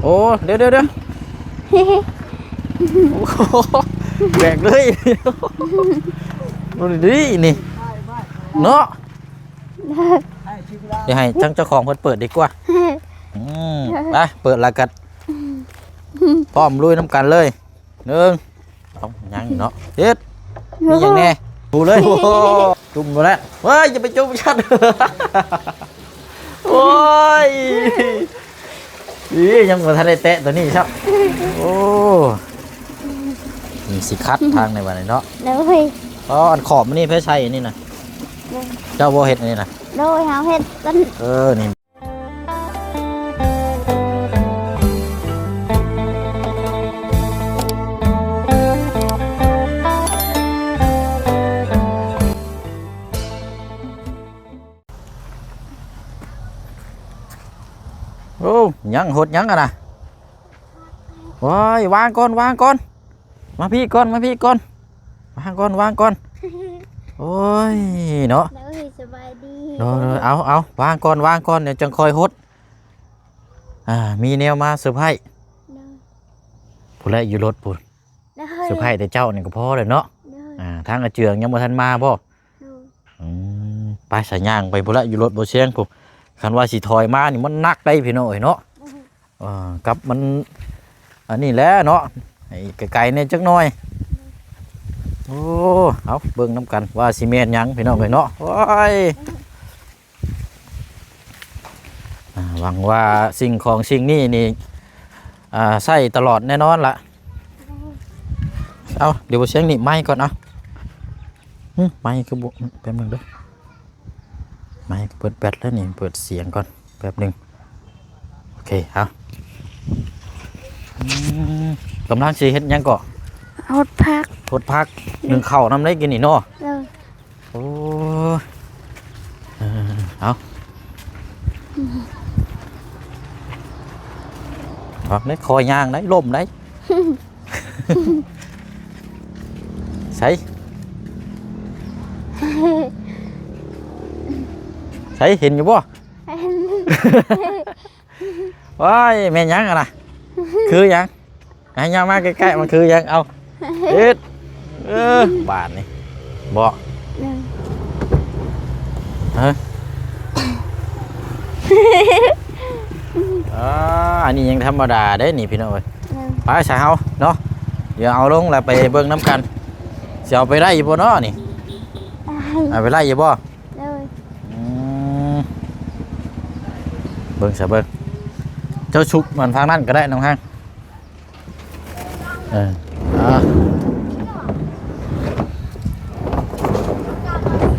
ໂອ້ ດຽວໆໆ ໂອ້ໂຫ ແບກເລີຍ ໂອ້ ດີນີ້ເນາະ ດຽວໃຫ້ທາງເຈົ້າຂອງເພິ່ນເປີດດີກວ່າ ອືມ ໄປ ເປີດແລ້ວກໍພ້ອມລຸຍນຳກັນເລີຍ ໜຶ່ງ ເອົາ ຍັງເນາະ ເຮັດ ມີຫຍັງແດ່ ປູເລີຍ ໂອ້ໂຫ ຈຸ່ມແລ້ວ ເຮີ້ຍ ຢ່າໄປຈຸ່ມສັດ ໂອ້ຍ ອີ ຍັງບໍ່ທັນໄດ້ແຕະຕົວນີ້ຊ້ຳ ໂອ້ ນີ້ຊິຂັດທາງໃນບັດນີ້ເນາະ ໂດຍ ອໍ ອັນຂອບມັນນີ້ໃຜໃສ່ອັນນີ້ນະ ໂດຍ ເຈົ້າບໍ່ເຮັດອັນນີ້ນະ ໂດຍ ເຮົາເຮັດກັນ ເອີ ນີ້ ໂອ້ ຍັງຫົດຍັງຫັ້ນນະ ໂອ້ຍ ວາງກ່ອນ ວາງກ່ອນ ມາພີ້ກ່ອນ ມາພີ້ກ່ອນ ວາງກ່ອນ ວາງກ່ອນ ໂອ້ຍ ເນາະ ໂດຍ ສະບາຍດີ ໂດຍ ເອົາ ເອົາ ວາງກ່ອນ ວາງກ່ອນ ດຽວຈັ່ງຄ່ອຍຫົດ ອ່າ ມີແນວມາເຊີໄພ ໂດຍ ພຸ້ນແຫຼະ ຢູ່ລົດພຸ້ນ ໂດຍ ເຊີໄພແຕ່ເຈົ້ານີ້ກໍພໍແລ້ວເນາະ ໂດຍ ອ່າ ທາງອາເຈືອງຍັງບໍ່ທັນມາບໍ່? ໂດຍ ອືມ ໄປສາຍຍ່າງໄປພຸ້ນລະ ຢູ່ລົດບໍ່ຊຽງພຸ້ນ ຄັນວ່າຊິຖອຍມານີ້ມັນໜັກໄດ໋ພີ່ນ້ອງເອີຍເນາະ ໂດຍ ເອີ ກັບມັນ ອັນນີ້ແຫຼະເນາະ ໃຫ້ໄກໆແດ່ຈັກໜ່ອຍ ໂອ້ ເອົາເບິ່ງນຳກັນວ່າຊິແມ່ນຫຍັງພີ່ນ້ອງເອີຍເນາະ ໂອ້ຍ ອ່າ ຫວັງວ່າສິ່ງຂອງສິ່ງນີ້ນີ້ ອ່າ ໃຊ້ຕະຫຼອດແນ່ນອນລະ ເອົາ ດຽວບໍ່ຊຽງໜີບໄມກ່ອນ ເອົາ ຫຶ ໄມຄືບໍ່ ແປັບໜຶ່ງເດີ ໄມເປີດແບັດແລ້ວນີ້ ເປີດສຽງກ່ອນ ແປັບໜຶ່ງ ໂອເຄ ເອົາ ອືມ ກຳລັງຊິເຮັດຫຍັງເກາະ? ຫົດຜັກ ຫົດຜັກ ໜຶ້ງເຂົ້ານຳໄດ້ກິນນີ້ເນາະ ເອີ ໂອ້ ເອີ ເອົາ ອອກເລີຍ ຄ່ອຍຍ່າງໄດ໋ ລົ້ມໄດ໋ ໃສ ໃສ ເຫັນຢູ່ບໍ່? ໂອ້ຍ ແມ່ນຫຍັງຫັ້ນນະ? ຄືຫຍັງ? ໃຫ້ຍ່າງມາໃກ້ໆ ມັນຄືຫຍັງ? ເອົາ ເຮັດ ເອີ ບາດນີ້ ບໍ່ ເອີ ຮະ ອ່າ ອັນນີ້ຍັງທຳມະດາເດ້ນີ້ພີ່ນ້ອງເອີຍ ເອີ ໄປຊະເຮົາເນາະ ດຽວເອົາລົງແລ້ວໄປເບິ່ງນຳກັນ ຊິເອົາໄປໄດ້ຢູ່ບໍ່ເນາະນີ້? ໄດ້ ເອົາໄປໄດ້ຢູ່ບໍ່? ໂດຍ ອືມ ເບິ່ງຊະເບິ່ງ ເຈົ້າຊຸກມັນທາງນັ້ນກໍໄດ້ນ້ອງຮັງ ເອີ ອ່າ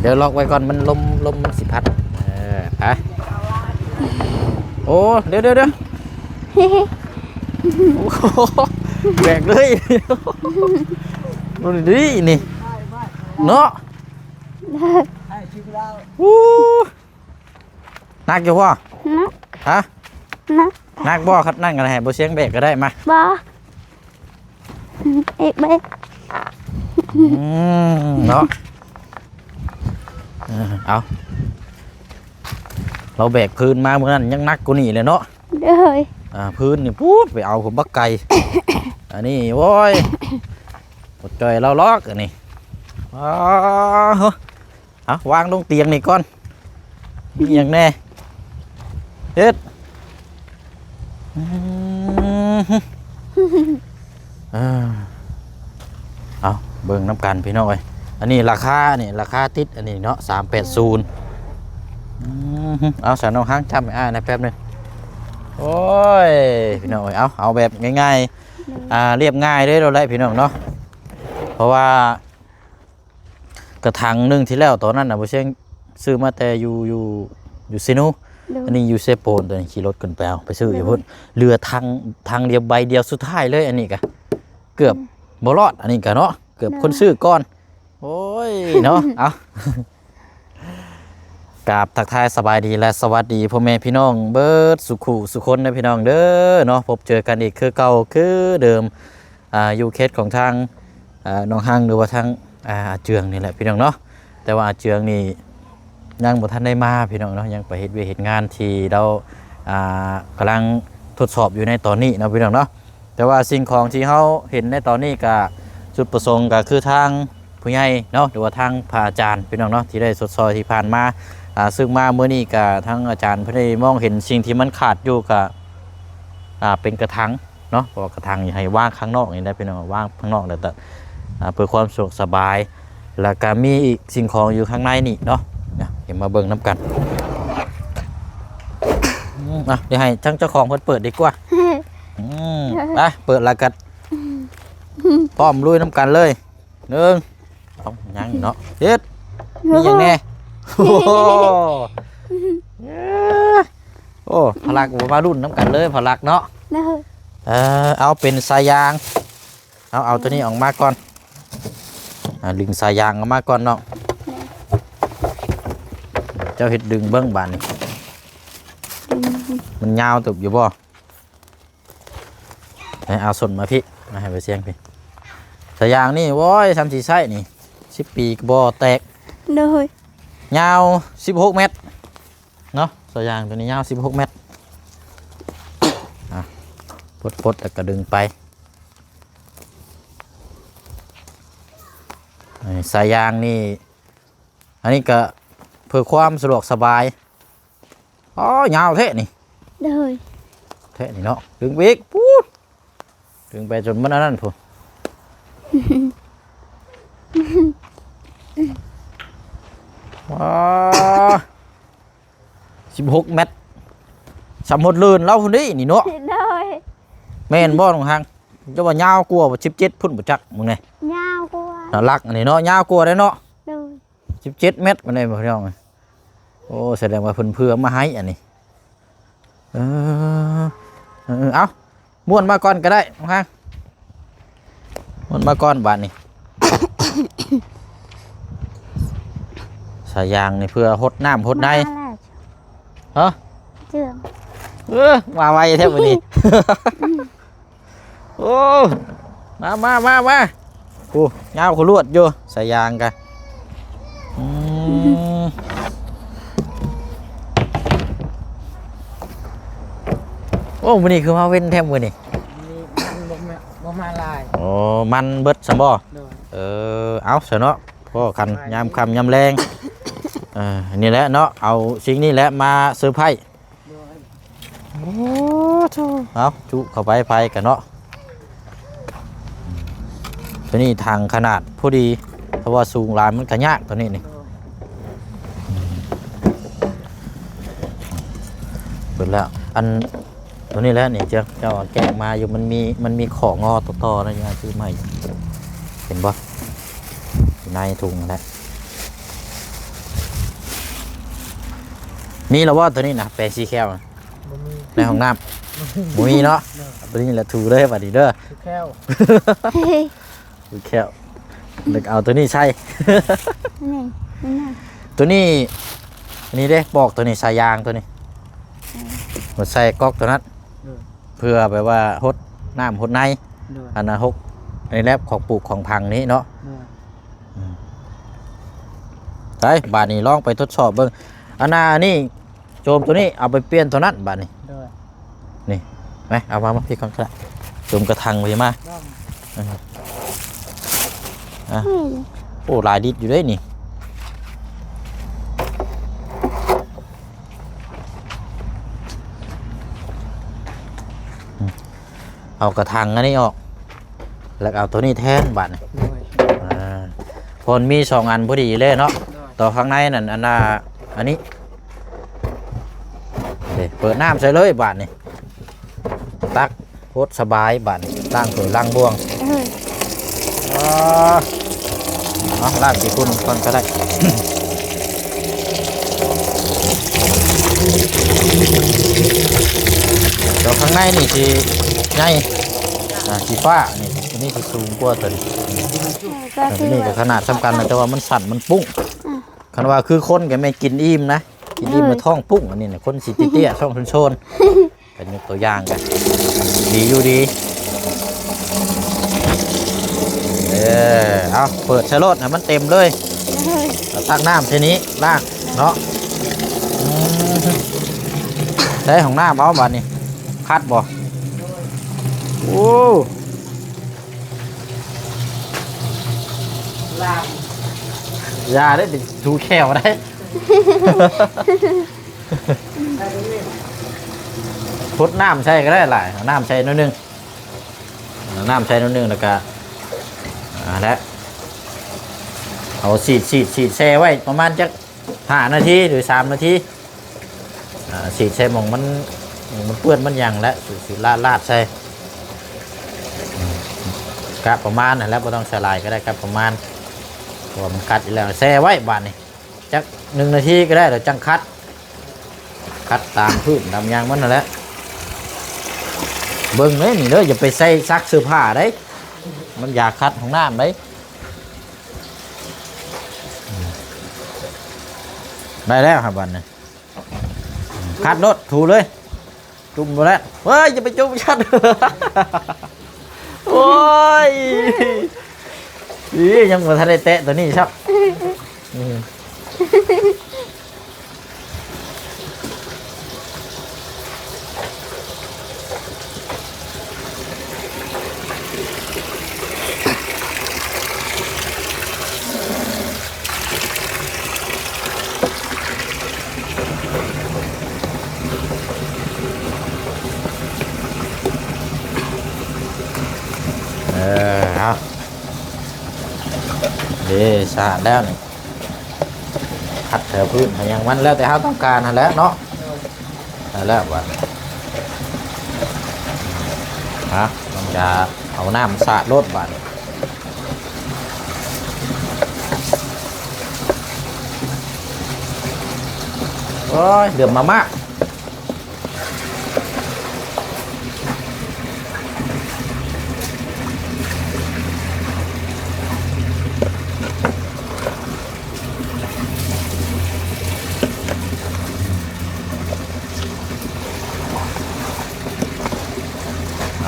ດຽວລັອກໄວ້ກ່ອນ ມັນລົມ ລົມມັນຊິພັດ ເອີ ໄປ ໂອ້ ດຽວໆໆ ໂອ້ໂຫ ແບກເລີຍ ມັນດີນີ້ເນາະ ໂອ້ ໜັກຢູ່ບໍ່? ໜັກ ຮະ? ໜັກ ໜັກບໍ່? ຄັນໜັກກໍໄດ້ ໃຫ້ບໍ່ຊຽງແບກກໍໄດ້ ມາ ບໍ່ ເອກແບກ ອືມ ເນາະ ເອີ ເອົາ ລາວແບກພື້ນມາມື້ນັ້ນຍັງໜັກກວ່ານີ້ແຫຼະເນາະ ໂດຍ ອ່າ ພື້ນນີ້ປູດ ໄປເອົາພຸ້ນບັກໄກ ອັນນີ້ ໂອ້ຍ ບໍ່ຈ່ອຍລາວຫຼອກ ອັນນີ້ ອ້າ ເອົາ ວາງລົງຕຽງນີ້ກ່ອນ ມີຫຍັງແດ່ ເຮັດ ອືມ ເອີ ເອົາ ເບິ່ງນຳກັນພີ່ນ້ອງເອີຍ ອັນນີ້ລາຄາ ນີ້ລາຄາຕິດອັນນີ້ເນາະ ສາມແປດສູນ ອືມ ເອົາ ສາວນ້ອງຮັງ ຈ້ຳໃຫ້ອ້າຍແດ່ແປັບໜຶ່ງ ໂອ້ຍ ພີ່ນ້ອງເອີຍ ເອົາ ເອົາແບບງ່າຍໆ ອືມ ອ່າ ລຽບງ່າຍເລີຍໂລດແຫຼະພີ່ນ້ອງເນາະ ເພາະວ່າ ກະຖັງໜຶ່ງທີ່ແລ້ວຕອນນັ້ນນະ ບໍ່ຊຽງຊື້ມາແຕ່ຢູ່ ຢູ່ ຢູ່ເຊໂນ ໂດຍ ອັນນີ້ຢູ່ເຊໂປນ ຕອນນີ້ຂີ່ລົດຂຶ້ນໄປເອົາ ໄປຊື້ຢູ່ພຸ້ນ ໂດຍ ເຫຼືອຖັງ ຖັງດຽວໃບດຽວສຸດທ້າຍເລີຍ ອັນນີ້ກະເກືອບ ອືມ ບໍ່ລອດ ອັນນີ້ກະເນາະ ເກືອບ ໂດຍ ຄົນຊື້ກ່ອນ ໂອ້ຍເນາະ ເອົາ ກາບທັກທາຍສະບາຍດີ ແລະ ສະຫວັດດີພໍ່ແມ່ພີ່ນ້ອງເບິດສຸຂູສຸຄົນເດີພີ່ນ້ອງເດີເນາະ ພົບເຈີກັນອີກຄືເກົ່າຄືເດີມ ອ່າ ຢູ່ເຂດຂອງທາງ ອ່າ ໜອງຮັງ ຫຼືວ່າທາງ ອ່າ ອາເຈືອງນີ້ແຫຼະພີ່ນ້ອງເນາະ ແຕ່ວ່າອາເຈືອງນີ້ຍັງບໍ່ທັນໄດ້ມາພີ່ນ້ອງເນາະ ຍັງໄປເຮັດວຽກເຮັດງານທີ່ລາວ ອ່າ ກຳລັງ ທົດສອບຢູ່ໃນຕອນນີ້ເນາະ ພີ່ນ້ອງເນາະ. ແຕ່ວ່າສິ່ງຂອງທີ່ເຮົາເຫັນໃນຕອນນີ້ກະ ຈຸດປະສົງກະຄືທາງຜູ້ໃຫຍ່ເນາະ ຫຼືວ່າທາງພະອາຈານ ພີ່ນ້ອງເນາະ ທີ່ໄດ້ຊົດຊ່ອຍທີ່ຜ່ານມາ. ອ່າ ຊຶ່ງມາມື້ນີ້ກະທາງອາຈານເພິ່ນໄດ້ມອງເຫັນສິ່ງທີ່ມັນຂາດຢູ່ ກະ ອ່າ ເປັນກະຖາງເນາະ ເພາະວ່າກະຖາງໃຫ້ວາງຂ້າງນອກນີ້ແຫຼະ ພີ່ນ້ອງ ວາງຂ້າງນອກແລ້ວກະ ອ່າ ເພື່ອຄວາມສະດວກສະບາຍ. ແລ້ວກະມີອີກສິ່ງຂອງຢູ່ຂ້າງໃນນີ້ເນາະ ນະ ດຽວມາເບິ່ງນຳກັນ. ອືມ ອ່ະ ດຽວໃຫ້ທາງເຈົ້າຂອງເພິ່ນເປີດດີກວ່າ. ອືມ ໄປ ເປີດແລ້ວກະ ພ້ອມລຸຍນຳກັນເລີຍ. ໜຶ່ງ ເອົ້າ ຍັງເນາະ ເຮັດ ມີຫຍັງແດ່? ໂອ້ໂຫ ໂອ້ ພະລັກ ມາລຸ້ນນຳກັນເລີຍ ພະລັກເນາະ. ເອີ ເອົາ ເປັນສາຍຢາງ. ເອົາ ເອົາໂຕນີ້ອອກມາກ່ອນ. ອ່າ ດຶງສາຍຢາງອອກມາກ່ອນນ້ອງ. ເຈົ້າເຮັດດຶງເບິ່ງບາດນີ້ ມັນຍາວເຕີບຢູ່ບໍ່? ເອົາສົ້ນມາພີ້ ມາໃຫ້ໄປສຽງພີ້. ສາຍຢາງນີ້ ໂອ້ຍ ສ່ຳຊິໃຊ້ນີ້ ສິບປີກະບໍ່ແຕກ. ໂດຍ ຍາວສິບຫົກແມັດເນາະ ສາຍຢາງໂຕນີ້ຍາວສິບຫົກແມັດ. ອ່ະ ປົດໆ ແລ້ວກະດຶງໄປ. ເອີ ສາຍຢາງນີ້ ອັນນີ້ກະເພື່ອຄວາມສະດວກສະບາຍ. ອໍ ຍາວແທ້ນີ້. ໂດຍ ແທ້ນີ້ເນາະ ດຶງໄປອີກ ປູດ ດຶງໄປຈົນມັນອັນນັ້ນພຸ້ນ. ວ້າ ສິບຫົກແມັດ ສ່ຳຮອດເລີນລາວພຸ້ນເດ້ນີ້ເນາະ. ໂດຍ ແມ່ນບໍ່ນ້ອງຮັງ? ເຈົ້າວ່າຍາວກວ່າ ສິບເຈັດພຸ້ນບໍ່ຈັກ ມຶງແດ່. ຍາວກວ່າ ຫຼັກອັນນີ້ເນາະ ຍາວກວ່າເດ້ເນາະ. ໂດຍ ສິບເຈັດແມັດ ມັນໄດ້ບໍ່ ພີ່ນ້ອງ? ໂອ້ ສະແດງວ່າເພິ່ນເຜື່ອມາໃຫ້ອັນນີ້. ເອີ ເອີ ເອົາ ມ້ວນມາກ່ອນກະໄດ້ ມາ ມ້ວນມາກ່ອນບາດນີ້. ສາຍຢາງນີ້ເພື່ອຫົດນ້ຳຫົດໃນ. ມາແລ້ວ ຮະ? ເຈື່ອງ ເອີ ມາໄວແທ້ມື້ນີ້. ໂອ້ ມາ ມາ ມາ ມາ ໂອ້ ຍາວຂະລວດຢູ່ ສາຍຢາງກະ. ອືມ ໂອ້ ມື້ນີ້ຄືມາເວັນແທ້ມື້ນີ້. ມັນບໍ່ມາ ບໍ່ມາຫຼາຍ. ໂອ້ ມັນເບິດຊັ້ນບໍ່? ໂດຍ ເອີ ເອົາຊະເນາະ ພໍ້ກັນຍາມຄ່ຳຍາມແລງ. ເອີ ນີ້ແຫຼະເນາະ ເອົາສິ່ງນີ້ແຫຼະມາເຊີໄພ. ໂອ້ໂທ້ ເອົາຈຸເຂົ້າໄປໄຟກັນເນາະ. ໂຕນີ້ຖັງຂະໜາດພໍດີ ເພາະວ່າສູງຫຼາຍມັນກະຍາກໂຕນີ້ນີ້. ເບິດແລ້ວ ອັນໂຕນີ້ແຫຼະນີ້ ເຈົ້າ ເຈົ້າແກະມາຢູ່ ມັນມີ ມັນມີຂໍ້ງໍຕໍ່ໆ ນະ ຍາຍຊື້ໃໝ່ ເຫັນບໍ່? ຢູ່ໃນຖົງຫັ້ນແຫຼະ. ມີແລ້ວບໍ່ໂຕນີ້ນະ ແປງສີແຂ້ວນະ? ບໍ່ມີ ໃນຫ້ອງນ້ຳ ບໍ່ມີເນາະ. ໂຕນີ້ແຫຼະ ຖູເລີຍບາດນີ້ເດີ ຖູແຂ້ວ ຖູແຂ້ວ ແລ້ວກະເອົາໂຕນີ້ໃສ່ ນີ້ ນີ້ນະ ໂຕນີ້ ນີ້ເດ້ ປອກໂຕນີ້ ສາຍຢາງໂຕນີ້ ເອີ ມາໃສ່ກອກໂຕນັ້ນ ເອີ ເພື່ອແບບວ່າຫົດນ້ຳຫົດໃນ. ໂດຍ ອັນນະ ຫົກ ໃນແລັບຂອງປູກຂອງຝັງນີ້ເນາະ. ໂດຍ ອືມ ໄປ ບາດນີ້ລອງໄປທົດສອບເບິ່ງ. ອັນນະ ອັນນີ້ໂຈມໂຕນີ້ ເອົາໄປປ່ຽນໂຕນັ້ນບາດນີ້. ໂດຍ ນີ້ ມາ ເອົາມາ ມາພີ້ກ່ອນກະໄດ້ ໂຈມກະຖັງພີ້ມາ. ເອີ ອ່ະ ໂອ້ ຫຼາຍລິດຢູ່ເດ້ນີ້. ເອົາກະຖັງອັນນີ້ອອກ ແລ້ວກະເອົາໂຕນີ້ແທນບາດນີ້. ໂດຍ ອ່າ ເພາະມັນມີສອງອັນພໍດີເລີຍເນາະ. ໂດຍ ຕໍ່ຂ້າງໃນນັ້ນ ອັນນ່າ ອັນນີ້ ເດ້ ເປີດນ້ຳໃສ່ເລີຍບາດນີ້ ຕັກ ໂຄດສະບາຍບາດນີ້ ລ້າງຖ້ວຍລ້າງບ່ວງ. ເອີ ອໍ ເອົາ ລ້າງຂີ້ຝຸ່ນກ່ອນກະໄດ້. ແຕ່ຂ້າງໃນນີ້ຊິໃຫຍ່ ອ່າ ສີຟ້ານີ້ ອັນນີ້ຊິສູງກວ່າໂຕນີ້. ເອີ ໂຕນີ້ກະຂະໜາດສ່ຳກັນນະ ແຕ່ວ່າມັນສັ້ນມັນປຸ້ງ. ອືມ ຄັນວ່າຄືຄົນກະແມ່ນກິນອີ່ມນະ ກິນອີ່ມ ເອີ ແລ້ວທ້ອງປຸ້ງ ອັນນີ້ນະ ຄົນຊິເຕ້ຍໆ ທ້ອງໂຊນໆ. ກະຍົກຕົວຢ່າງກະ ດີຢູ່ດີ. ເອີ ເອົາ ເປີດໃສ່ໂລດໃຫ້ມັນເຕັມເລີຍ. ເອີ ແລ້ວຕັກນ້ຳໃສ່ນີ້ລ້າງເນາະ. ອືມ ໃສ່ຫ້ອງນ້ຳເອົາບາດນີ້. ຂ ຄັດບໍ່? ໂອ້ ຢ່າເດ້ ໄປຖູແຂ້ວໄດ້ ຫົດນ້ຳໃສ່ກໍໄດ້ຫຼາຍ ເອົານ້ຳໃສ່ໜ້ອຍໜຶ່ງ ເອົານ້ຳໃສ່ໜ້ອຍໜຶ່ງ ແລ້ວກໍ ອ່າ ແລະ ເອົາສີດ ສີດ ສີດແຊ່ໄວ້ປະມານຈັກຫ້ານາທີ ຫຼື ສາມນາທີ ອ່າ ສີດໃສ່ໝ່ອງມັນ ໝ່ອງມັນເປື້ອນມັນຫຍັງແຫຼະ ສີດ ສີດລາດ ລາດໃສ່ ອືມ ກະປະມານຫັ້ນແຫຼະ ບໍ່ຕ້ອງໃສ່ຫຼາຍກໍໄດ້ ກະປະມານ ເພາະວ່າມັນກັດຢູ່ແລ້ວ ແຊ່ໄວ້ບາດນີ້ ຈັກໜຶ່ງນາທີກໍໄດ້ ແລ້ວຈັ່ງຂັດ ຂັດຕາມພື້ນຕາມຫຍັງມັນຫັ້ນແຫຼະ ເບິ່ງເດ້ນີ້ເດີ ຢ່າໄປໃສ່ຊັກເສື້ອຜ້າເດ້ ມັນຢາຂັດຫ້ອງນ້ຳເດ້ ໄດ້ແລ້ວຫາບັດນີ້ ຂັດໂລດ ຖູເລີຍ ຈຸ່ມໂລດແຫຼະ ເວີ້ຍ ຢ່າໄປຈຸ່ມຊັດ ໂອ້ຍ ອີ ຍັງບໍ່ທັນໄດ້ແຕະຕົວນີ້ຊ້ຳ ອືມ ເອີ ເອົາ ເດ້ ສະອາດແລ້ວນີ້ ຂັດແຖວພື້ນຫຍັງມັນ ແລ້ວແຕ່ເຮົາຕ້ອງການຫັ້ນແຫຼະເນາະ ໄດ້ແລ້ວບາດນີ້ ຮະ ຕ້ອງຈະເອົານ້ຳສາດໂລດບາດນີ້ ໂອ້ຍ ເຫຼືອມມາມາກ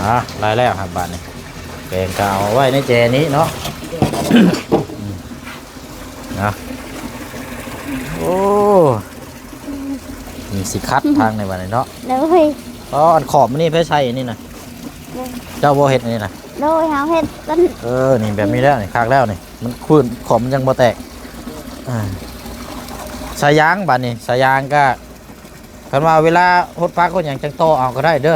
ອ່າ ໄດ້ແລ້ວຫາບາດນີ້ ແກງກໍເອົາໄວ້ໃນແຈນີ້ເນາະ ນະ ໂອ້ ມັນຊິຄັດທາງໃນບັດນີ້ເນາະ ໂດຍ ອໍ ອັນຂອບມັນນີ້ໃຜໃສ່ອັນນີ້ນະ ໂດຍ ເຈົ້າບໍ່ເຮັດອັນນີ້ນະ ໂດຍ ເຮົາເຮັດ ເອີ ນີ້ແບບນີ້ແລ້ວ ນີ້ຄັກແລ້ວນີ້ ມັນຂືນ ຂອບມັນຍັງບໍ່ແຕກ ອ່າ ສາຍຢາງ ບາດນີ້ສາຍຢາງກໍ ຄັນວ່າເວລາຫົດຜັກຫົດຫຍັງຈັ່ງຕໍ່ເອົາກໍໄດ້ເດີ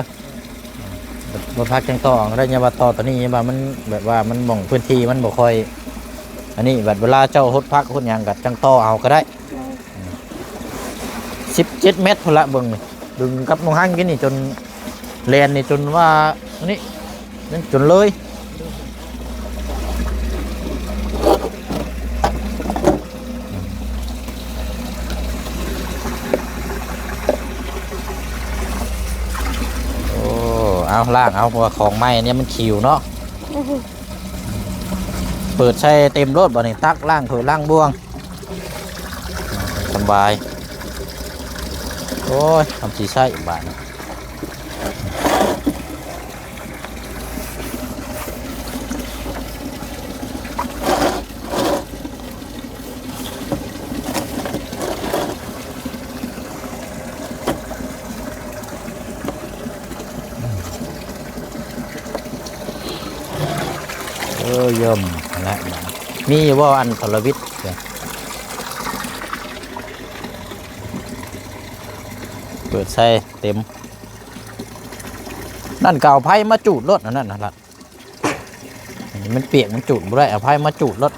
ຫົດຜັກຈັ່ງຕໍ່ເອົາກໍໄດ້ ຢ່າວ່າຕໍ່ຕົວນີ້ ຢ່າວ່າມັນແບບວ່າມັນໝ່ອງພື້ນທີ່ມັນບໍ່ຄ່ອຍ ອັນນີ້ ບັດເວລາເຈົ້າຫົດຜັກຫົດຫຍັງກໍຈັ່ງຕໍ່ເອົາກໍໄດ້ ໂດຍ ສິບເຈັດແມັດພຸ້ນລະ ເບິ່ງນີ້ ດຶງກັບນ້ອງຮັງກິນນີ້ຈົນ ແລ່ນນີ້ຈົນວ່າ ອັນນີ້ ນັ້ນຈົນເລີຍ ໂອ້ ເອົາ ລ້າງເອົາ ເພາະວ່າຂອງໃໝ່ອັນນີ້ມັນຂິວເນາະ ເປີດໃສ່ເຕັມໂລດ ບາດນີ້ຕັກລ້າງຖ້ວຍລ້າງບ່ວງ ສະບາຍ ໂອ້ຍ ທຳຊິໃຊ້ບາດນີ້ ເອີ ຢ້ຽມຫັ້ນແຫຼະ ມີຢູ່ບໍ່ອັນທະລະວິດ ເປີດໃສ່ເຕັມ ນັ້ນກໍເອົາໄຟມາຈູດໂລດ ອັນນັ້ນນະ ມັນປຽກມັນຈູດບໍ່ໄດ້ ເອົາໄຟມາຈູດໂລດ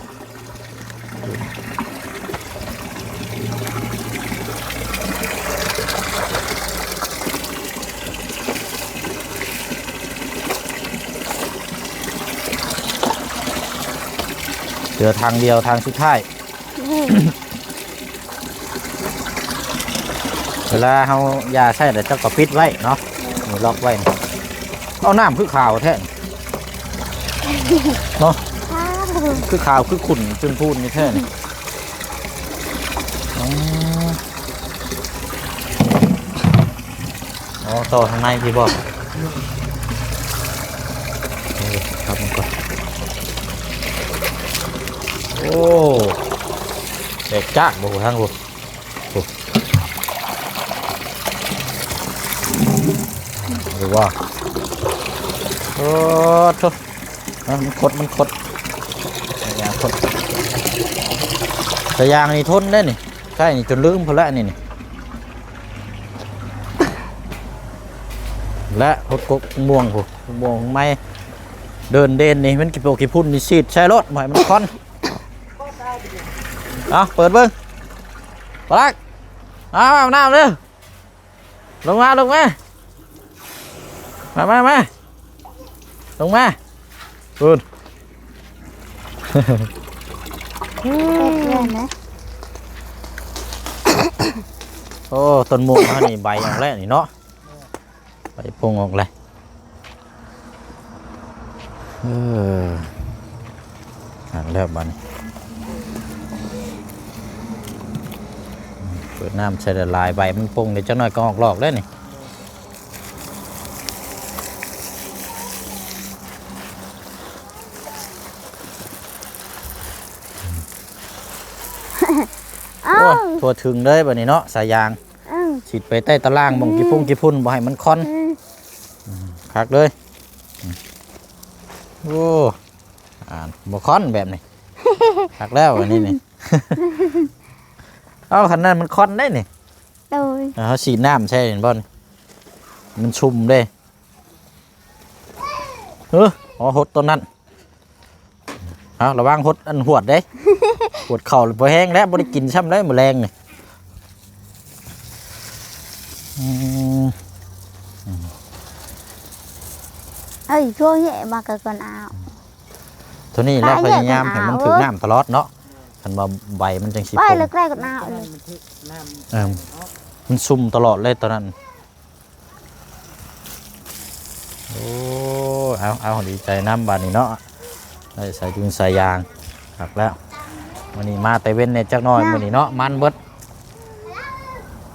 ເຫຼືອທາງດຽວ ທາງສຸດທ້າຍ. ເວລາເຮົາຢາໃຊ້ແລ້ວ ເຈົ້າກໍປິດໄວ້ເນາະ ນີ້ລັອກໄວ້. ເອົາ ນ້ຳຄືຂາວແທ້ເນາະ ຂາວ ຄືຂາວ ຄືຂຸ່ນຈຸນພູນນີ້ແທ້ນີ້. ອືມ ອໍ ຕໍ່ທາງໃນພີ້ບໍ? ເອີ ຄັບມັນກ່ອນ. ໂອ້ ແຕກຈາກບໍ່ ທາງພຸ້ນ ໂອ້ ເອົາ ຫຼືວ່າ ໂອ້ໂທ້ ເອີ ມັນຄົດ ມັນຄົດ ສາຍຢາງຄົດ ສາຍຢາງນີ້ທົນເດ້ນີ້ ໃຊ້ນີ້ຈົນລືມພຸ້ນແຫຼະນີ້ ນີ້ ແລະຫົດກົກມ່ວງພຸ້ນ ມ່ວງໄມ້ ເດີ່ນເດັ່ນນີ້ ມັນຂີ້ໂປກຂີ້ຝຸ່ນນີ້ ສີດໃສ່ໂລດ ບໍ່ໃຫ້ມັນຄອນ. ເອົາ ເປີດເບິ່ງ ປາລັກ ເອົາ ອາບນ້ຳເດີ້. ລົງມາ ລົງມາ ມາ ມາ ມາ ລົງມາ ພຸ້ນ. ໂອ້ ຕົ້ນມ່ວງເຮົານີ້ໃບອອກແລ້ວນີ້ເນາະ ໃບໂປ່ງອອກແລ້ວ. ເອີ ຫັ້ນແລ້ວບາດນີ້ ເປີດນ້ຳໃສ່ຫຼາຍໆ ໃບມັນປົ່ງໄດ້ຈັກໜ້ອຍກໍອອກດອກແລ້ວນີ້. ເອົ້າ ໂອ້ຍ ທົ່ວເຖິງເລີຍບາດນີ້ເນາະ ສາຍຢາງ ເອົ້າ ສີດໄປໃຕ້ຕາລ່າງ ອືມ ໝ່ອງຂີ້ຝຸ່ນ ອືມ ຂີ້ຝຸ່ນ ບໍ່ໃຫ້ມັນຄອນ ອືມ ອືມ ຄັກເລີຍ. ໂອ້ ອ່າ ບໍ່ຄອນແບບນີ້ ຄັກແລ້ວອັນນີ້ນີ້. ເອົາ ຄັນນັ້ນມັນຄອນໄດ໋ນີ້ ໂດຍ ເຮົາສີດນ້ຳໃສ່ເຫັນບໍ່ ມັນຊຸ່ມເດ້. ເອີ ເອົາຫົດຕົວນັ້ນ ເອົາ ລະວັງຫົດອັນຫວດເດ້ ຫວດເຂົ້າບໍ່ແຮງແລ້ວ ບໍ່ໄດ້ກິນຊ້ຳແລ້ວມື້ແລງນີ້. ອືມ ເອີຍ ໂທແຍະມາກະກ່ອນ ອ້າວ ໂທນີ້ລາວພະຍາຍາມໃຫ້ມັນຖືກນ້ຳຕະຫຼອດເນາະ ຄັນວ່າໃບມັນຈັ່ງຊິປົ່ງ ເອີ ມັນຊຸ່ມຕະຫຼອດເລີຍຕອນນັ້ນ. ໂອ້ ເອົາ ເອົາ ດີໃຈນຳບາດນີ້ເນາະ ໄດ້ສາຍດຸງສາຍຢາງ ຄັກແລ້ວ. ມື້ນີ້ມາແຕ່ເວັນແດ່ຈັກໜ້ອຍ ມື້ນີ້ເນາະ ມັນເບິດ.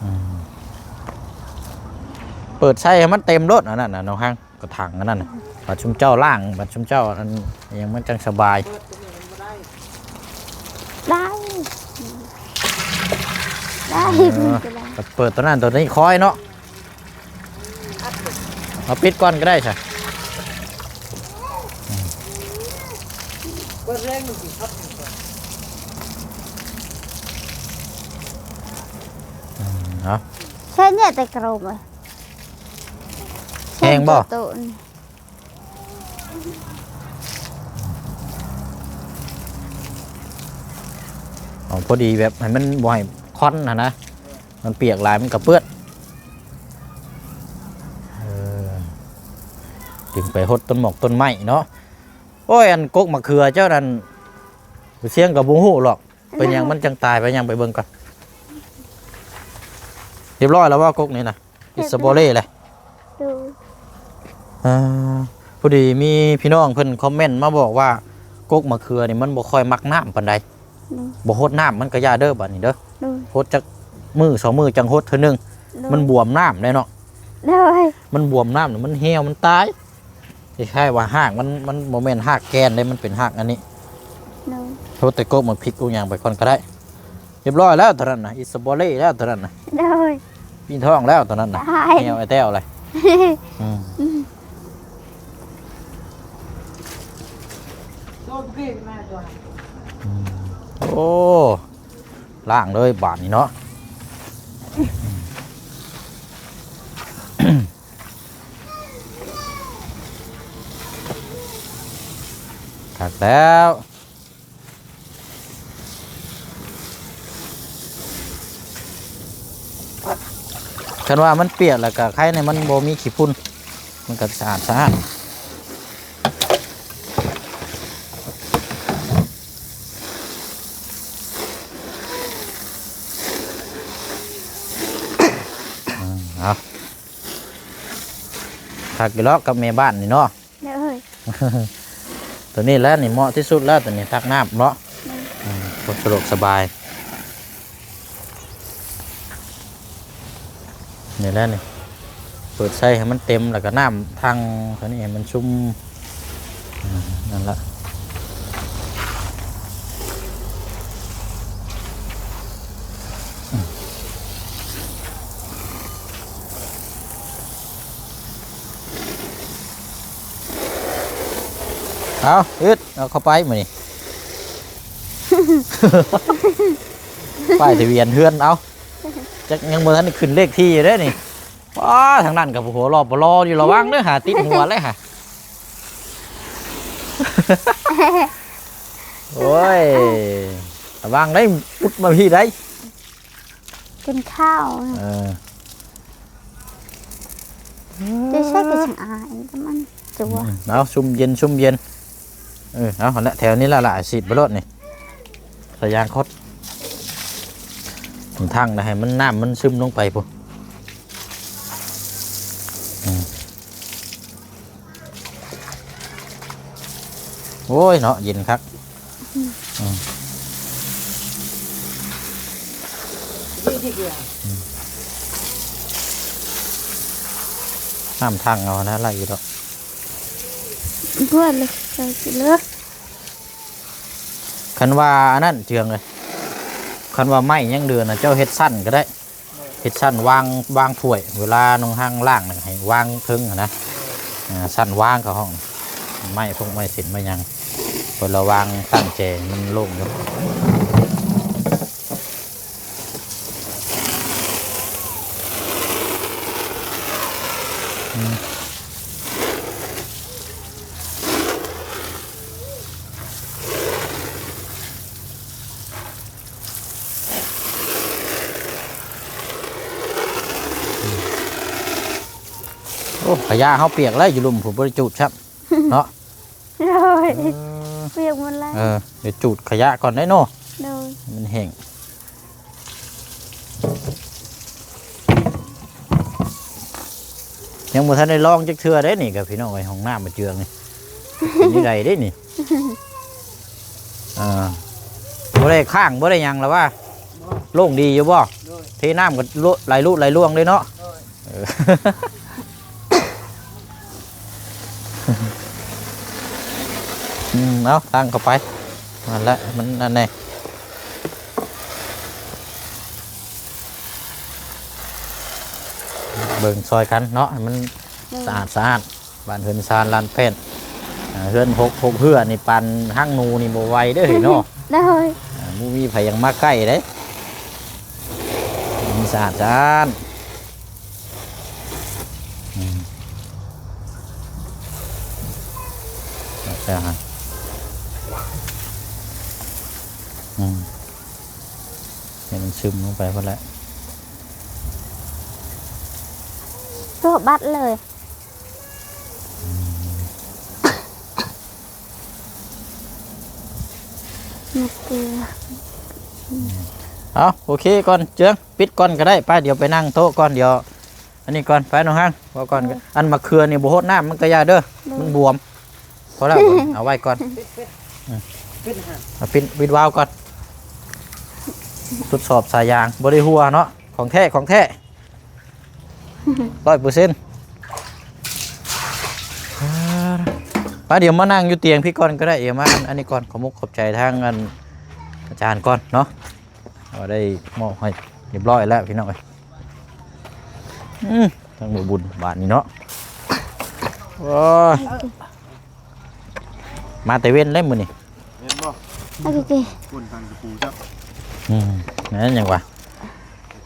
ອືມ ເປີດໃສ່ໃຫ້ມັນເຕັມໂລດ ອັນນັ້ນນະ ນ້ອງຮັງ ກະຖັງອັນນັ້ນນະ ບັດຊຸມເຈົ້າລ້າງ ບັດຊຸມເຈົ້າອັນຫຍັງມັນຈັ່ງສະບາຍ. ໄດ້ ໄດ້ ເອີ ເປີດໂຕນັ້ນໂຕນີ້ຄອຍເນາະ. ເອົາປິດກ່ອນກໍໄດ້ຊະ. ເອົາ ໃຊ້ເນຍແຕ່ກະໂຣມເອີຍ ແຮງບໍ່? ເອົາພໍດີແບບໃຫ້ມັນບໍ່ໃຫ້ຄວັນຫັ້ນນະ ມັນປຽກຫຼາຍມັນກະເປື້ອນ. ເອີ ຈຶ່ງໄປຫົດຕົ້ນໝອກຕົ້ນໄມ້ເນາະ. ໂອ້ຍ ອັນກົກໝາກເຂືອເຈົ້ານັ້ນ ສຽງກະບໍ່ຮູ້ຫຼອກ ເປັນຫຍັງມັນຈັ່ງຕາຍ ໄປຍ່າງໄປເບິ່ງກ່ອນ. ຮຽບຮ້ອຍແລ້ວບໍ່ ກົກນີ້ນະ? ເຮັດສະຕໍເຣແຫຼະ. ໂດຍ ອ່າ ພໍດີມີພີ່ນ້ອງເພິ່ນຄອມເມັນມາບອກວ່າ ກົກໝາກເຂືອນີ້ມັນບໍ່ຄ່ອຍມັກນ້ຳປານໃດ. ໂດຍ ບໍ່ຫົດນ້ຳມັນກະຢ່າເດີບາດນີ້ເດີ. ໂດຍ ຫົດຈັກມື້ສອງມື້ຈັ່ງຫົດເທື່ອໜຶ່ງ. ໂດຍ ມັນບວມນ້ຳແຫຼະເນາະ. ໂດຍ ມັນບວມນ້ຳ ມັນຫ່ຽວ ມັນຕາຍ. ຄ້າຍໆວ່າຮາກມັນ ມັນບໍ່ແມ່ນຮາກແກ່ນເດ້ ມັນເປັນຮາກອັນນີ້. ໂດຍ ໂທດແຕ່ກົກໝາກພິກກົກຫຍັງໄປກ່ອນກະໄດ້. ຮຽບຮ້ອຍແລ້ວເທົ່ານັ້ນນະ ອີສະຕໍເຣແລ້ວເທົ່ານັ້ນນະ. ໂດຍ ປີນທ້ອງແລ້ວເທົ່ານັ້ນນະ. ແຮວໄອ້ແຕ້ວເລີຍ. ອືມ ໂອ້ ລ້າງເລີຍບາດນີ້ເນາະ. ຄັກແລ້ວ. ຄັນວ່າມັນປຽກແລ້ວກະໄຄແນ່ ມັນບໍ່ມີຂີ້ຝຸ່ນ ມັນກະສະອາດສະອ້ານ. ເອົາ ຄັກຢູ່ເນາະກັບແມ່ບ້ານນີ້ເນາະ. ໂດຍ ໂຕນີ້ແຫຼະນີ້ເໝາະທີ່ສຸດແລ້ວ ໂຕນີ້ຕັກນ້ຳເນາະ. ໂດຍ ອືມ ຄວາມສະດວກສະບາຍ. ນີ້ແຫຼະນີ້ ເປີດໃສ່ໃຫ້ມັນເຕັມ ແລ້ວກະນ້ຳຖັງໂຕນີ້ໃຫ້ມັນຊຸ່ມ. ອືມ ນັ້ນລະ. ອືມ. ເອົາ ອຶດ ເອົາເຂົ້າໄປມື້ນີ້ ປ້າຍທະບຽນເຮືອນ ເອົາ ຈັກຍັງບໍ່ທັນໄດ້ຂຶ້ນເລກທີ່ຢູ່ເດ້ນີ້. ວ້າ ທາງນັ້ນກໍຫົວລໍ່ບໍ່ລໍຢູ່ ລະວັງເດີຫາ ຕິດຫົວເລີຍຫາ. ໂອ້ຍ ລະວັງໄດ້ ປຸດມາພີ້ໄດ້ ກິນເຂົ້າ ເອີ ຈະໃຊ້ກະຊະອາຍ ແຕ່ມັນຈົວ ເອົາ ຊຸ່ມເຢັນ ຊຸ່ມເຢັນ. ເອີ ເອົາຫັ້ນແຫຼະ ແຖວນີ້ລະລະ ສີດໄປໂລດນີ້ ສາຍຢາງຄົດ ທາງໃຫ້ມັນ ນ້ຳມັນຊຶມລົງໄປພຸ້ນ. ອືມ ໂອ້ຍເນາະ ເຢັນຄັກ ອືມ ອືມ ອືມ ນ້ຳທັງເອົານະ ໄຫຼຢູ່ດອກ ເພື່ອເລີຍ ເລີຍ. ຄັນວ່າອັນນັ້ນເຈືອງເອີຍ ຄັນວ່າໄມ້ຍັງເດືອນະ ເຈົ້າເຮັດຊັ້ນກໍໄດ້ ເຮັດຊັ້ນວາງ ວາງຖ້ວຍ ເວລານ້ອງຮັງລ້າງນະ ໃຫ້ວາງເທິງຫັ້ນນະ ຊັ້ນວາງເຂົາຫ້ອງ ໄມ້ພວກໄມ້ເສັ້ນໄມ້ຫຍັງ ເວລາວາງຕັ້ງແຈມັນໂລ່ງຢູ່. ໂອ້ ຂະຫຍະເຮົາປຽກແລ້ວ ຢູ່ລຸ່ມພຸ້ນ ບໍ່ໄດ້ຈູດຊ້ຳເນາະ. ໂດຍ ເອີ ປຽກໝົດແລ້ວ ເອີ ດຽວຈູດຂະຫຍະກ່ອນໄດ໋ເນາະ. ໂດຍ ມັນແຫ້ງ ຍັງບໍ່ທັນໄດ້ລອງຈັກເທື່ອເດ້ນີ້ ກັບພີ່ນ້ອງເອີຍ ຫ້ອງນ້ຳມາເຈືອງນີ້ ເປັນຈັ່ງໃດເດ້ນີ້? ອ່າ ບໍ່ໄດ້ຄ້າງ ບໍ່ໄດ້ຫຍັງລະວ່າ ໂລ່ງດີຢູ່ບໍ່? ໂດຍ ເທນ້ຳກໍໄຫຼລຸໄຫຼລ່ວງເລີຍເນາະ. ໂດຍ ເອີ ອືມ ເອົາ ຕັ້ງເຂົ້າໄປ ນັ້ນແຫຼະ ມັນນັ້ນແນ່ ເບິ່ງຊ່ອຍກັນເນາະ ໃຫ້ມັນ ໂດຍ ສະອາດສະອ້ານ ບ້ານເຮືອນຊານລານແປ້ນ ອ່າ ເຮືອນຫົກ ຫົກເຮືອນນີ້ ປານຮັງໜູນີ້ບໍ່ໄຫວເດີ້ເຮີ້ຍເນາະ. ໂດຍ ອ່າ ບໍ່ມີໃຜຢາກມາໃກ້ເດ້ ໃຫ້ມັນສະອາດສະອ້ານ. ອືມ ແລ້ວ ອືມ ໃຫ້ມັນຊຶມລົງໄປພຸ້ນແຫຼະ ຕົວະບັດເລີຍ. ເອົາ ໂອເຄກ່ອນ ເຈືອງ ປິດກ່ອນກໍໄດ້ ໄປ ດຽວໄປນັ່ງໂຕະກ່ອນ ດຽວ ອັນນີ້ກ່ອນ ໄປ ນ້ອງຮັງ ເວົ້າກ່ອນ. ເອີ ອັນມະເຂືອນີ້ບໍ່ຫົດນ້ຳມັນກໍຢ່າເດີ້ ໂດຍ ມັນບວມ. ພໍແລ້ວ ເອົາໄວ້ກ່ອນ ປິດ ປິດ ເອົາປິດ ປິດວາວກ່ອນ. ທົດສອບສາຍຢາງ ບໍ່ໄດ້ຮົ່ວເນາະ ຂອງແທ້ ຂອງແທ້ ຮ້ອຍເປີເຊັນ. ໄປ ດຽວມານັ່ງຢູ່ຕຽງພີ້ກ່ອນກໍໄດ້ ດຽວມາອັນນີ້ກ່ອນ. ຂອບມຸກຂອບໃຈທາງອັນອາຈານກ່ອນເນາະ ເຮົາໄດ້ມອບໃຫ້ຮຽບຮ້ອຍແລ້ວພີ່ນ້ອງເອີຍ. ອືມ ທາງບໍ່ບຸນບາດນີ້ເນາະ ໂອ້ຍ ມາແຕ່ເວັນເດ້ມື້ນີ້ ເຫັນບໍ່? ໂອເຄ ຄົນທາງຕະປູຈັບ ອືມ ແມ່ນຫຍັງວະ?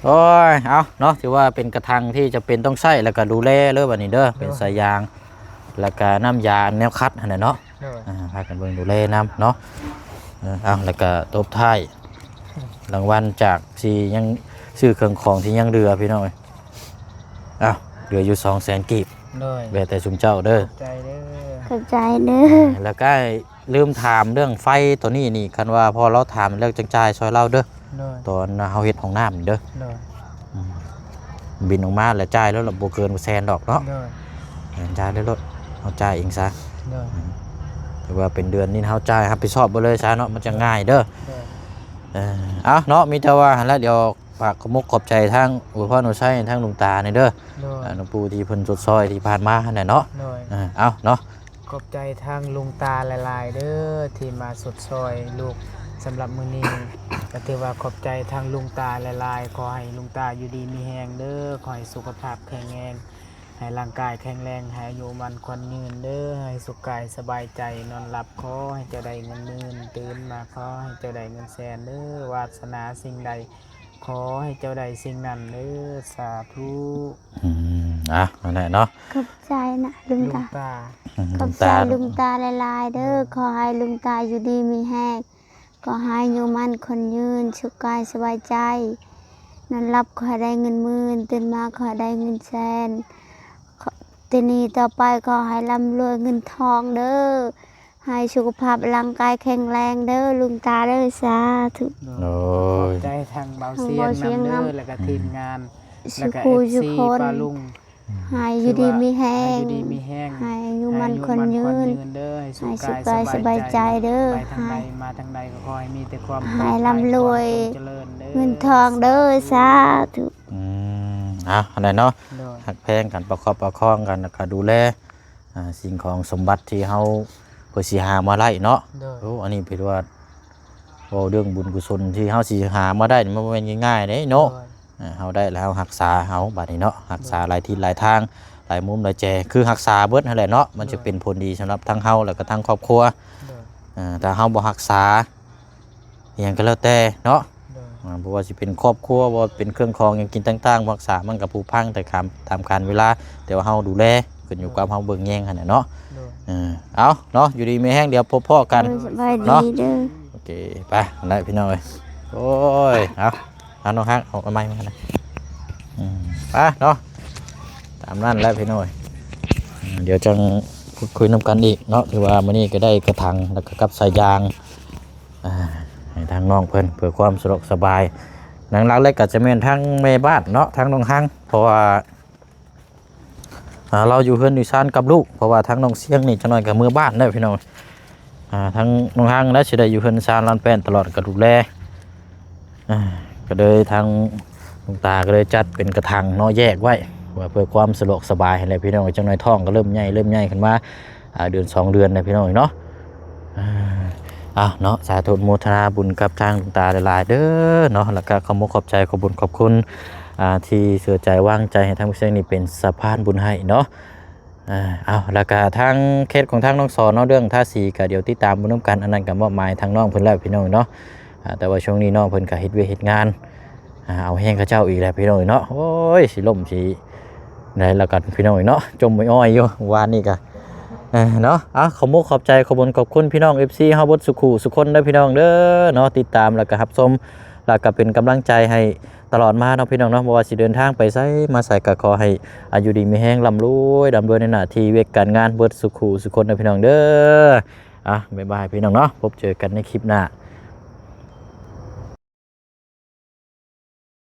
ໂອ້ຍ ເອົາເນາະ ຖືວ່າເປັນກະທັງທີ່ຈຳເປັນຕ້ອງໃຊ້ ແລ້ວກະດູແລເລີຍບັດນີ້ເດີ ໂດຍ ເປັນສາຍຢາງ ແລ້ວກະນ້ຳຢາອັນແນວຂັດຫັ້ນແຫຼະເນາະ. ໂດຍ ອ່າ ພາກັນເບິ່ງດູແລນຳເນາະ. ເອີ ເອົາ ແລ້ວກະຕົບທ້າຍ ອືມ ລາງວັນຈາກທີ່ຍັງຊື້ເຄື່ອງຂອງທີ່ຍັງເຫຼືອ ພີ່ນ້ອງເອີຍ. ອ້າວ ເຫຼືອຢູ່ສອງແສນກີບ ໂດຍ ແລ້ວແຕ່ຊຸມເຈົ້າເດີ ຂອບໃຈເດີ ຂອບໃຈເດີ. ເອີ ແລ້ວກໍລືມຖາມເລື່ອງໄຟໂຕນີ້ນີ້ ຄັນວ່າພໍ່ລາວຖາມແລ້ວຈັ່ງຈ່າຍຊ່ອຍລາວເດີ ໂດຍ ຕອນເຮົາເຮັດຫ້ອງນ້ຳນີ້ເດີ ໂດຍ ອືມ ບິນອອກມາແລ້ວຈ່າຍໂລດ ບໍ່ເກີນແສນດອກເນາະ ໂດຍ ເອີ ຈ່າຍໂລດ ເຮົາຈ່າຍເອງຊະ ໂດຍ ອືມ ຖືວ່າເປັນເດືອນນີ້ເຮົາຈ່າຍຮັບຜິດຊອບເບິດເລີຍຊະເນາະ ມັນຈະງ່າຍເດີ ໂດຍ ເອີ ເອົາເນາະ ມີແຕ່ວ່າຫັ້ນແຫຼະ ດຽວ ຝາກຂອບມຸກຂອບໃຈທາງອວຍພອນອວຍໄຊທາງຫຼວງຕານີ້ເດີ ໂດຍ ອ່າ ຫຼວງປູ່ທີ່ເພິ່ນຊົດຊ່ອຍທີ່ຜ່ານມາຫັ້ນແຫຼະເນາະ ໂດຍ ເອີ ເອົາເນາະ ຂອບໃຈທາງຫຼວງຕາຫຼາຍໆເດີ ທີ່ມາຊົດຊ່ອຍລູກສຳລັບມື້ນີ້ ກໍຖືວ່າຂອບໃຈທາງຫຼວງຕາຫຼາຍໆ ຂໍໃຫ້ຫຼວງຕາຢູ່ດີມີແຮງເດີ ຂໍໃຫ້ສຸຂະພາບແຂງແຮງ ໃຫ້ຮ່າງກາຍແຂງແຮງ ໃຫ້ອາຍຸໝັ້ນຂວັນຍືນເດີ້ ໃຫ້ສຸກກາຍສະບາຍໃຈ ນອນຫຼັບຂໍໃຫ້ເຈົ້າໄດ້ເງິນໝື່ນ ຕື່ນມາຂໍໃຫ້ເຈົ້າໄດ້ເງິນແສນເດີ້ ວາດສະໜາສິ່ງໃດ ຂໍໃຫ້ເຈົ້າໄດ້ສິ່ງນັ້ນເດີ້ ສາທຸ. ອືມ ອ່ະ ນັ້ນແຫຼະເນາະ ຂອບໃຈນະລຸງຕາ ຂອບໃຈລຸງຕາຫຼາຍໆເດີ້ ຂໍໃຫ້ລຸງຕາຢູ່ດີມີແຮງ ຂໍໃຫ້ອາຍຸໝັ້ນຂວັນຍືນ ສຸກກາຍສະບາຍໃຈ ນອນຫຼັບຂໍໃຫ້ໄດ້ເງິນໝື່ນ ຕື່ນມາຂໍໃຫ້ໄດ້ເງິນແສນ ແຕ່ນີ້ຕໍ່ໄປຂໍໃຫ້ລ່ຳລວຍເງິນທອງເດີ້ ໃຫ້ສຸຂະພາບຮ່າງກາຍແຂງແຮງເດີ້ລຸງຕາເດີ້ ສາທຸ. ໂດຍ ຂອບໃຈທາງເບົາຊຽງນຳເດີ້ ແລ້ວກະທີມງານ ແລ້ວກະເອັຟຊີປ້າລຸງ ໃຫ້ຢູ່ດີມີແຮງ ໃຫ້ອາຍຸໝັ້ນຂວັນຍືນ ໃຫ້ສຸກກາຍສະບາຍໃຈເດີ້ ໃຫ້ມາທາງໃດກໍຂໍໃຫ້ມີແຕ່ຄວາມ ໃຫ້ລ່ຳລວຍເງິນທອງເດີ້ ສາທຸ. ອືມ ເອົາ ອັນນັ້ນເນາະ ຮັກແພງກັນ ປະຄັບປະຄອງກັນ ແລ້ວກະດູແລ ອ່າ ສິ່ງຂອງສົມບັດທີ່ເຮົາເພື່ອຊິຫາມາໄດ້ເນາະ. ໂອ້ ອັນນີ້ເພິ່ນວ່າ ເວົ້າເລື່ອງບຸນກຸສົນທີ່ເຮົາຊິຫາມາໄດ້ນີ້ ມັນບໍ່ແມ່ນງ່າຍໆເດ້ເນາະ. ເຮົາໄດ້ແລ້ວເຮົາຮັກສາເຮົາບາດນີ້ເນາະ ຮັກສາຫຼາຍທິດຫຼາຍທາງ ຫຼາຍມຸມຫຼາຍແຈ ຄືຮັກສາເບິດຫັ້ນແຫຼະເນາະ ມັນຈະເປັນຜົນດີສຳລັບທັງເຮົາ ແລ້ວກໍທັງຄອບຄົວ ຖ້າເຮົາບໍ່ຮັກສາ ອີ່ຫຍັງກໍແລ້ວແຕ່ເນາະ ບໍ່ວ່າຊິເປັນຄອບຄົວ ບໍ່ວ່າເປັນເຄື່ອງຂອງຫຍັງກິນຕ່າງໆ ບໍ່ຮັກສາ ມັນກໍຜຸພັງໄປຕາມ ຕາມການເວລາ ແຕ່ວ່າເຮົາດູແລ ຂຶ້ນຢູ່ກັບເຮົາເບິ່ງແຍງຫັ້ນແຫຼະເນາະ. ເອີ ເອົາເນາະ ຢູ່ດີມີແຮງ ດຽວພົບພໍ້ກັນເນາະ. ໂອເຄ ໄປ ຫັ້ນແຫຼະພີ່ນ້ອງເອີຍ. ໂອ້ຍ ເອົາ ເອົານ້ອງຮັກ ເອົາໄມ້ມານະ ອືມ ໄປເນາະ ຕາມນັ້ນແຫຼະພີ່ນ້ອງເອີຍ. ດຽວຈັ່ງພູດຄຸຍນຳກັນອີກເນາະ ຖືວ່າມື້ນີ້ກໍໄດ້ກະຖັງ ແລ້ວກໍກັບສາຍຢາງ ອ່າ ໃຫ້ທາງນ້ອງເພິ່ນເພື່ອຄວາມສະດວກສະບາຍ. ຫຼັກໆເລີຍກໍຈະແມ່ນທາງແມ່ບ້ານເນາະ ທາງນ້ອງຮັງ ເພາະວ່າ ອ່າ ລາວຢູ່ເຮືອນຢູ່ຊານກັບລູກ ເພາະວ່າທາງນ້ອງຊຽງນີ້ຈັກໜ້ອຍກໍເມືອບ້ານແລ້ວພີ່ນ້ອງ. ອ່າ ທາງນ້ອງຮັງນະຊິໄດ້ຢູ່ເຮືອນຊານລານແປ້ນຕະຫຼອດ ກໍດູແລ ອ່າ ກໍເລີຍທາງຫຼວງຕາກໍເລີຍຈັດເປັນກະຖັງເນາະ ແຍກໄວ້ ເພື່ອ ເພື່ອຄວາມສະດວກສະບາຍຫັ້ນແຫຼະພີ່ນ້ອງ. ຈັກໜ້ອຍທ້ອງກໍເລີ່ມໃຫຍ່ ເລີ່ມໃຫຍ່ຂຶ້ນມາ ອ່າ ເດືອນສອງເດືອນແລ້ວພີ່ນ້ອງເນາະ. ອ່າ ເອົາເນາະ ສາທຸ ໂມທະນາບຸນກັບທາງຫຼວງຕາຫຼາຍໆເດີ້ເນາະ ແລ້ວກໍຂອບມຸກຂອບໃຈ ຂອບບຸນຂອບຄຸນ ອ່າ ທີ່ເຊື່ອໃຈວາງໃຈໃຫ້ທາງຜູ້ຊຽງນີ້ເປັນສະພານບຸນໃຫ້ເນາະ. ອ່າ ເອົາ ແລ້ວກະທາງເຂດຂອງທາງນ້ອງສອນເນາະ ເລື່ອງທາສີກະດຽວຕິດຕາມເບິ່ງນຳກັນ ອັນນັ້ນກະມອບໝາຍທາງນ້ອງເພິ່ນແລ້ວພີ່ນ້ອງເນາະ. ອ່າ ແຕ່ວ່າຊ່ວງນີ້ນ້ອງເພິ່ນກະເຮັດວຽກເຮັດງານ ອ່າ ເອົາແຮງເຂົາເຈົ້າອີກແລ້ວພີ່ນ້ອງເນາະ. ໂອ້ຍ ຊິລົ້ມຊິໄດ້ແລ້ວກັນພີ່ນ້ອງເນາະ ຈົ່ມອ້ອຍໆຢູ່ວານນີ້ກະ ເອີ ເນາະ. ເອົາ ຂອບມຸກຂອບໃຈ ຂອບບຸນຂອບຄຸນພີ່ນ້ອງເອັຟຊີເຮົາເບິດສູ່ຄູ່ສູ່ຄົນເດີພີ່ນ້ອງເດີເນາະ ຕິດຕາມແລ້ວກະຮັບຊົມ ແລ້ວກະເປັນກຳລັງໃຈໃຫ້ ຕະຫຼອດມາເນາະພີ່ນ້ອງເນາະ. ບໍ່ວ່າຊິເດີນທາງໄປໃສມາໃສ ກໍຂໍໃຫ້ ອາ ຢູ່ດີມີແຮງ ລ່ຳລວຍ ລ່ຳລວຍໃນໜ້າທີ່ວຽກການງານ ເບິດສູ່ຄູ່ສູ່ຄົນເດີພີ່ນ້ອງເດີ. ອ່ະ ບາຍບາຍພີ່ນ້ອງເນາະ ພົບເຈີກັນໃນຄລິບໜ້າ.